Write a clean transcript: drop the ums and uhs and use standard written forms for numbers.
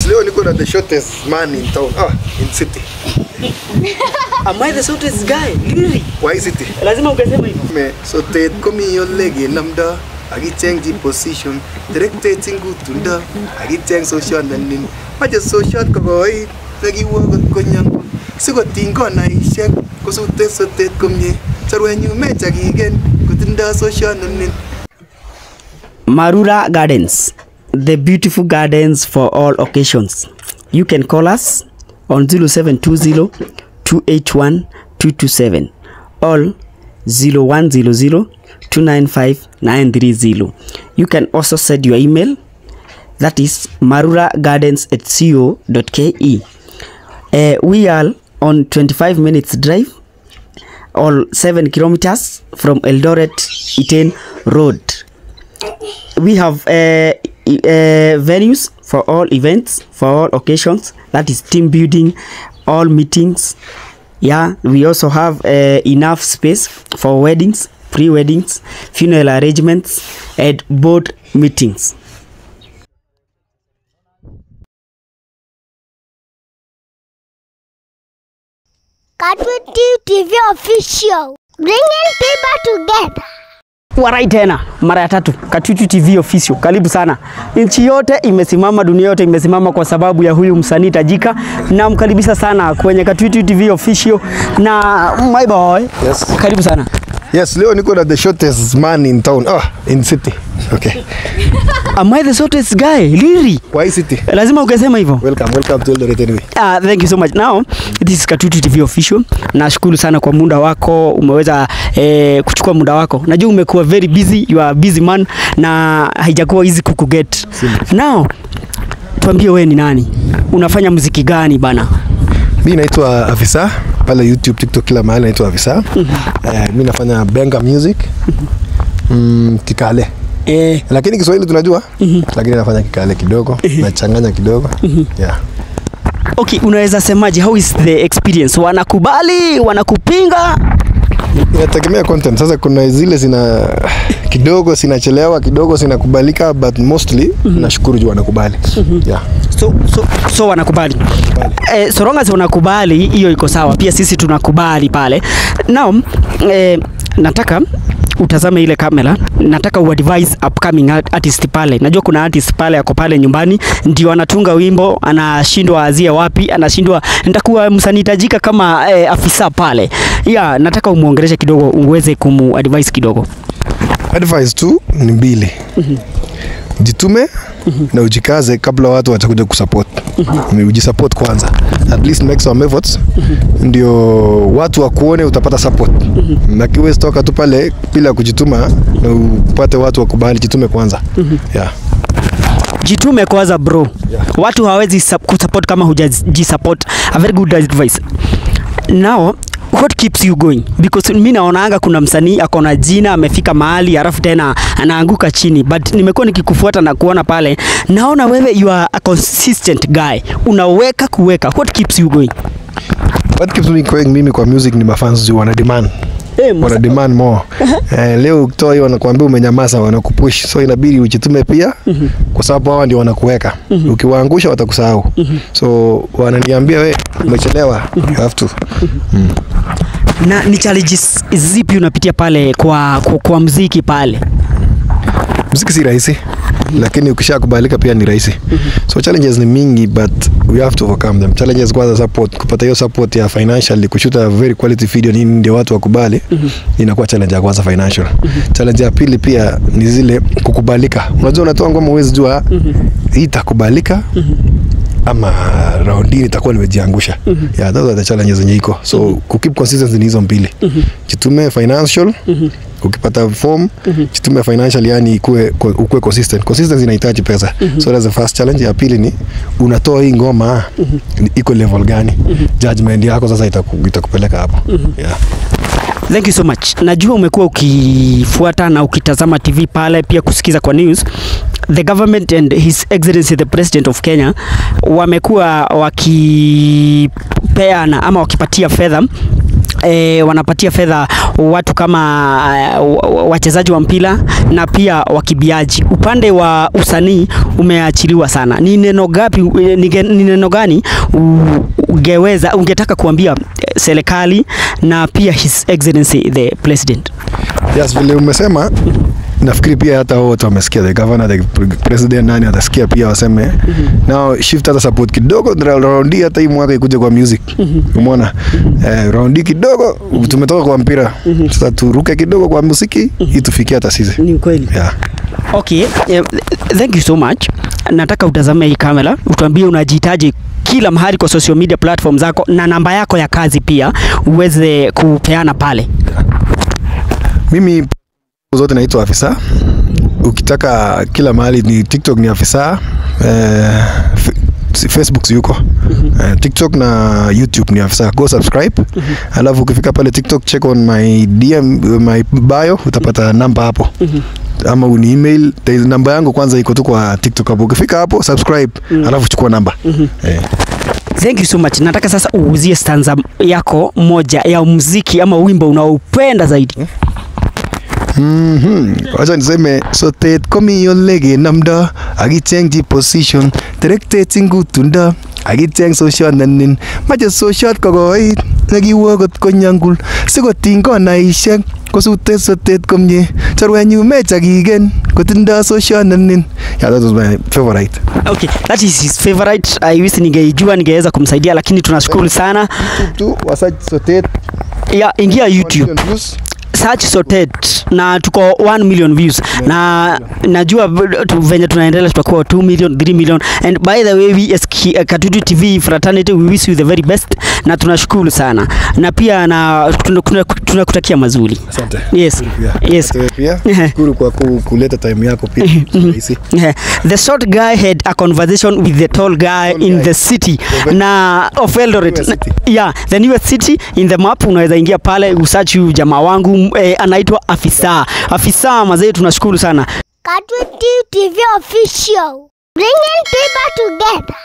Leo niko na the shortest man in town. Ah, in city. Am I the shortest guy? Really? Why city? Lazima ukasema hivyo. Me sotet komi olegi namda akicheng position directing gutunda akicheng social nenin mache social kokoit nekiwo kot konyan sikoting konaishek kosute sotet komie chorwenyun mechakigen kotindo social nenin. Marura Gardens, the beautiful gardens for all occasions. You can call us on 0720 281 227 or 0100 295 930. You can also send your email, that is maruragardens@co.ke. We are on 25 minutes drive or 7 kilometers from Eldoret Iten Road. We have venues for all events, for all occasions, that is team building, all meetings. Yeah, we also have enough space for weddings, pre-weddings, funeral arrangements, and board meetings. Katwitu TV Official, bringing people together. Warai tena mara ya tatu, Katwitu TV Official, karibu sana. Nchi yote imesimama, dunia yote imesimama kwa sababu ya huyu msanii tajika. Namkaribisha sana kwenye Katwitu TV Official na my boy. Yes. Karibu sana. Yes, leo niko na the shortest man in town. Ah, in city. Okay. Am I the shortest guy? Really? Why city? Lazima ukasema hivyo. Welcome, welcome to Eldoret anyway. Thank you so much. Now, this is Katwitu TV Official. Nashukuru sana kwa muda wako, umeweza kuchukua muda wako. Najua umekuwa very busy, you are a busy man na haijakuwa easy kukuget. Now, tuambie wewe ni nani? Unafanya muziki gani bana? Mimi naitwa Afisa, pale YouTube, TikTok, kila mahali naitwa Afisa. Mimi nafanya benga music. Kikale. Lakini Kiswahili tunajua, lakini nafanya Kikale kidogo, nachanganya kidogo. Yeah. Okay, unaweza semaje, how is the experience? Wanakubali, wanakupinga? Inategemea content. Sasa kuna zile zina kidogo zinachelewa, kidogo zinakubalika, but mostly nashukuru juu wanakubali. Yeah. So wanakubali. So long as wanakubali, hiyo iko sawa. Pia sisi tunakubali pale. Now, nataka utazame ile kamera. Nataka uadvise upcoming artist pale. Najua kuna artist pale ako pale nyumbani, ndio anatunga wimbo, anashindwa azie wapi, anashindwa nitakuwa msanii tajika kama Afisa pale. Yeah, nataka umuongeleshe kidogo, uweze kumu-advise kidogo. Advice tu ni mbili. Jitume na ujikaze kabla watu watakuja kusupport. Ni ujisupport kwanza. At least make some efforts. Ndio watu wakuone, utapata support. Na kiwezi toka tu pale bila kujituma na upate watu wakubali, jitume kwanza. Yeah. Jitume kwanza bro. Yeah. Watu hawezi kusupport kama hujajisupport. A very good advice. Now, what keeps you going? Because mimi naonaanga kuna msanii akona jina, amefika mahali halafu tena anaanguka chini, but nimekuwa nikikufuata na kuona pale, naona wewe you are a consistent guy, unaweka kuweka. What keeps you going? What keeps me going mimi kwa music ni mafans juu wana demand. Wana demand more. Leo ukitoa hiyo wanakuambia umenyamaza, wanakupush. So inabidi ujitume pia kwa sababu hawa ndio wanakuweka. Ukiwaangusha watakusahau. So wananiambia wewe umechelewa, you have to. Na ni challenges zipi unapitia pale kwa muziki pale? Muziki si rahisi, lakini ukishakubalika pia ni rahisi. So challenges ni mingi, but we have to overcome them. Challenges kwanza support, kupata hiyo support ya financially, kushoot very quality video nini ndio watu wakubali, inakuwa challenge ya kwanza financial. Challenge ya pili pia ni zile kukubalika. Unajua unatoa ngoma huwezi jua itakubalika ama round hii nitakuwa nimejiangusha. Yeah, those are the challenges zenye iko. So ku keep consistency ni hizo mbili. Jitume financial, ukipata form, jitume financial, yani ukue consistent. Consistency inahitaji pesa. So that's the first challenge. Ya pili ni unatoa hii ngoma iko level gani? Judgment yako sasa itakupeleka hapo. Yeah. Thank you so much. Najua umekuwa ukifuata na ukitazama TV pale, pia kusikiza kwa news. The government and His Excellency the President of Kenya wamekuwa wakipeana ama wakipatia fedha Wanapatia fedha watu kama wachezaji wa mpira na pia wakimbiaji. Upande wa usanii umeachiliwa sana. Ni neno gapi, ni neno gani ungetaka kuambia serikali na pia His Excellency the President? Yes, vile umesema, nafikiri pia hata wao watu wamesikia, the governor, the president, nani atasikia pia waseme now shift hata support kidogo round, hata hii mwaka ikuje kwa music. Umeona, round kidogo tumetoka kwa mpira, sasa turuke kidogo kwa muziki itufikie hata sisi. Ni kweli. Yeah. Okay, thank you so much. Nataka utazame hii kamera, utuambie unajihitaji kila mahali kwa social media platform zako na namba yako ya kazi pia uweze kupeana pale. Mimi zote naitwa Afisa. Ukitaka kila mahali ni TikTok ni Afisa. Facebook yuko. TikTok na YouTube ni Afisa. Go subscribe. Alafu ukifika pale TikTok, check on my DM, my bio, utapata namba hapo. Ama uni email, there is namba yangu kwanza iko tu kwa TikTok hapo. Ukifika hapo subscribe, alafu chukua namba. Thank you so much. Nataka sasa uuzie stanza yako moja ya muziki ama wimbo unaoupenda zaidi. Wacha niseme, sotet komi ole kenamdo akichengchi position, terektechin kutundo akicheng sosiot nenin, mache sosiot kokoit nekiwo kot konyangul sikotiny konaishek kosute sotet komie, chorwenyu mechakiken kotindo sosiot nenin. Yeah, that was my favorite. Okay, that is his favorite. I wish ningeijua ningeweza kumsaidia, lakini tunashukuru sana. Tu wasearch sotet. Yeah, ingia YouTube. Views. Search Sotet na tuko 1 million views na najua venye tunaendelea tutakuwa 2 million, 3 million. And by the way, we as Katutu TV fraternity, we wish you the very best na tunashukuru sana na pia na tunakutakia mazuri. Asante. Yes. Pia. Yes. Wewe pia shukuru kwa kuleta time yako pia. Rahisi. The short guy had a conversation with the tall guy Tall in guy. the city na of Eldoret. Newest city. Yeah, the newest city in the map. Unaweza ingia pale usearch huyu jamaa wangu, anaitwa Afisa. Afisa mazee, tunashukuru sana. Katwiti TV Official. Bringing people together.